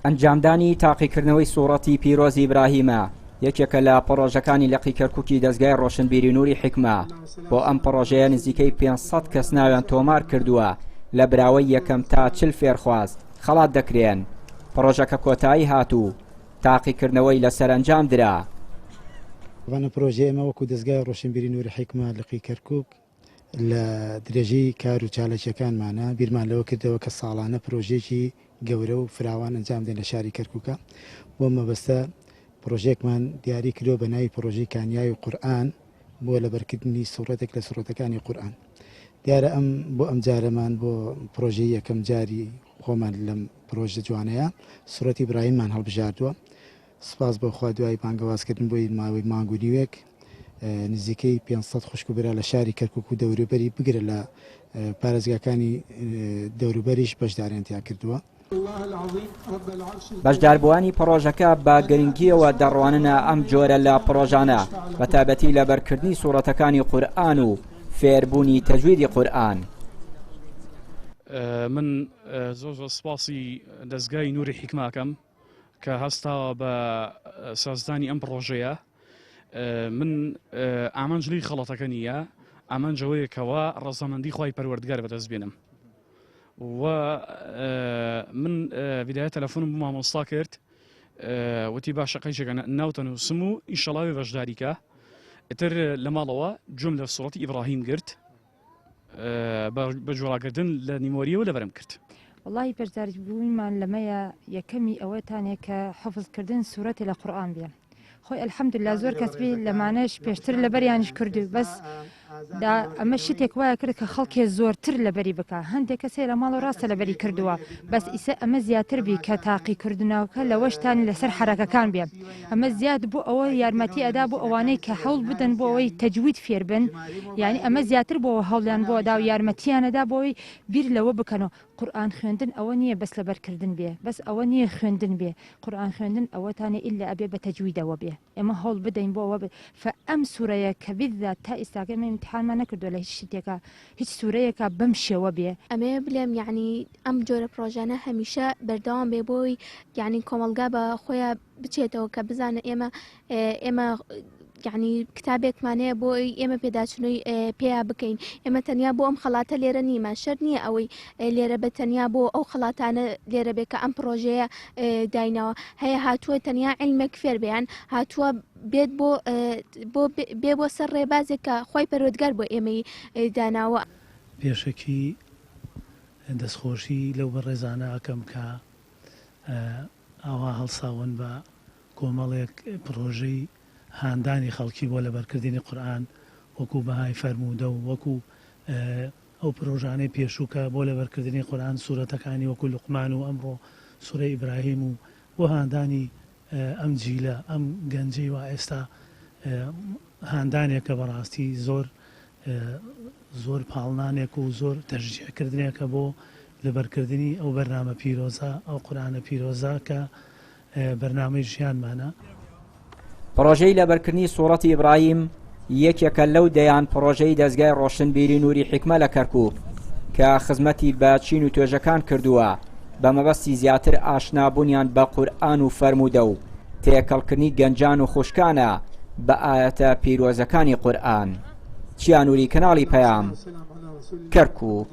ئەنجامدانی تاقیکردنەوەی سوڕەتی پیرۆزی ئیبراهیمە یەکێکە لە پڕۆژەکانی لقی کەرکوکی دەزگای ڕۆشنبیری نوری حیکمە، بۆ ئەم پڕۆژەیە نزیکەی 500 کەس ناویان تۆمار کردووە لە براوەی یەکەم تا 40 فێرخواز خەڵات دەکرێن، پڕۆژەکە کۆتایی هات و تاقیکردنەوەی لەسەر ئەنجام درا. ئەم پرۆژەیە ئێمە وەکو دەزگای ڕۆشنبیری نوری حیکمە لقی کەرکوک لە درێژەی کار و چالاکییەکانمانە بیرمان لەوە کردەوە کە ساڵانە پرۆژەیەکی گەورە و فراوان ئەنجام بدەین لە شاری کەرکوکە بۆ مەبەستە پرۆژەیەکمان دیاری کردووە بە ناوی پرۆژەی کانیاوی قورئان بۆ لەبەرکردنی سوڕەتێک لە سوڕەتەکانی قورئان دیارە ئەم بۆ ئەم جارەمان بۆ پرۆژەی یەکەم جاری خۆمان لەم پرۆژە جوانەیە سوڕەتی ئیبراهیممان هەڵبژاردووە سوپاس بۆ خوا دوای بانگەوازکردن بۆی ماوەی مانگ و نیوێک نزیکەی 500 خوشک و برا لە شاری کەرکک و دەوروبەری بگرە لە پارێزگاکانی دەوروبەریش بەشداریان تیا کردووە. بەشداربووانی پڕۆژەکە بە گرنگییەوە دەڕواننە ئەم جۆرە لە پڕۆژانە، بەتایبەتی لەبەرکردنی سوڕەتەکانی قورئان و فێربوونی تەجویدی قورئان. من زۆر زۆر سوپاسی دەزگای نوری حیکمە ئەکەم کە هەستاوە بە سازدانی ئەم پڕۆژەیە من ئامانج لی خەڵەتەکە نییە ئامانج ئەوەیە کەوا ڕەزامەندی خوای پەروەردگار بەدەست بێنم و من بدایە تەلەفۆنم بۆ مامۆستا کرد وتی باشە قەیچەکە ناوتە نووسم و ئیشەڵاوێ بەشداریکە ئیتر لە ماڵەوە گوێم لە سوڕەتی ئیبراهیم گرت بە جۆراکردن لە نیمۆریەوە لەبەرم کرد. وەڵاهی بەشداری بوونمان لەمەیە یەکەمی ئەوەتانێ کە حفظ کردن سورەتێ لە قورئان بێ خۆی الحمدللە زۆر کەس بی لەمانەش پێشتر لەبەریانیش کردو بەس دا ئەمە شتێک وایە کرد کە خەڵکێ زۆرتر لەبەری بکە هەندێک کەسێ لە ماڵەوە ڕاستە لەبەری کردووە بەس ئیسە ئەمە زیاتر بی کە تاقی کردنەوەکە لەوەشتان لەسەر حەرەکەکان بێ ئەمە زیاد بۆ ئەوە یارمەتی ئەدا بۆ ئەوانەی کە هەوڵ بدەن بۆ ئەوەی تەجوید فێر بن یعنی ئەمە زیاتر بۆ هەوڵیان بۆ ئەدا و یارمەتیان ئەدا بۆ ئەوەی بیر لەوە بکەنەوە قورئان خوێندن ئەوە نییە بەس لەبەرکردن بێ بەس ئەوە نییە خوێندن بێ قورئان خوێندن ئەوەتانێ ئیلا ئەبێ بە تەجویدەوە بێ ئێمە هەوڵ بدەین بۆ ئەوە فە ئەم سورەیە کە بالذات تا ئیستاکە ئێمە ئیمتحانمان نەکردووە لە هیچ شتێکا هیچ سورەیەکا بەم شێوە بێ. ئەمەوێ بلێم یەعنی ئەم جۆرە پرۆژانە هەمیشە بەردەوام بێ بۆی یەعنی کۆمەڵگا بە خۆیا بچێتەوە کە بزانە ئێمە ئێمە یعنی کتابێکمان هەیە بۆ ئێمە پێداچنەوەی پێیا بکەین ئێمە تەنیا بۆ ئەم خەڵاتە لێرە نیمە شەر نییە ئەوەی لێرە بە تەنیا بۆ ئەو خەڵاتانە لێرە بێ کە ئەم پرۆژەیە داینەوە هەیە هاتووە تەنیا علمێک فێر بیان هاتووە بێت بۆ بۆ بێ بۆ سەر ڕێبازێک کە خی پەروەردگار بۆ ئێمەی داناوە. پێشەکی دەستخۆشی لەو بەڕێزانە ئەکەم کە ئاوا هەڵساون بە کۆمەڵێک پڕۆژەی هاندانی خەڵکی بۆ لەبەرکردنی قورئان وەکو بەهای فەرموودە و وەکو ئەو پرۆژانەی پێشوو کە بۆ لەبەرکردنی قورئان سورەتەکانی وەکو لوقمان و ئەمڕۆ سورەی ئیبراهیم و بۆ هاندانی ئەم جیلە ئەم گەنجەی وا ئێستا هاندانێکە بەڕاستی زۆر زۆر پاڵنانێک و زۆر تەشجیع کردنێکە بۆ لەبەرکردنی ئەو بەرنامە پیرۆزە ئەو قورئانە پیرۆزە کە بەرنامەی ژیانمانە. پڕۆژەی لەبەرکردنی سوڕەتی ئیبراهیم یەکێکە لەو دەیان پڕۆژەی دەزگای ڕۆشنبیری نوری حیکمە لە کەرکوک کە خزمەتی بە چین و توێژەکان کردووە بە مەبەستی زیاتر ئاشنابوونیان بە قورئان و فەرموودە و تێکەڵکردنی گەنجان و خوشکانە بە ئایەتە پیرۆزەکانی قورئان. چیا نوری کەناڵی پەیام، کەرکوک.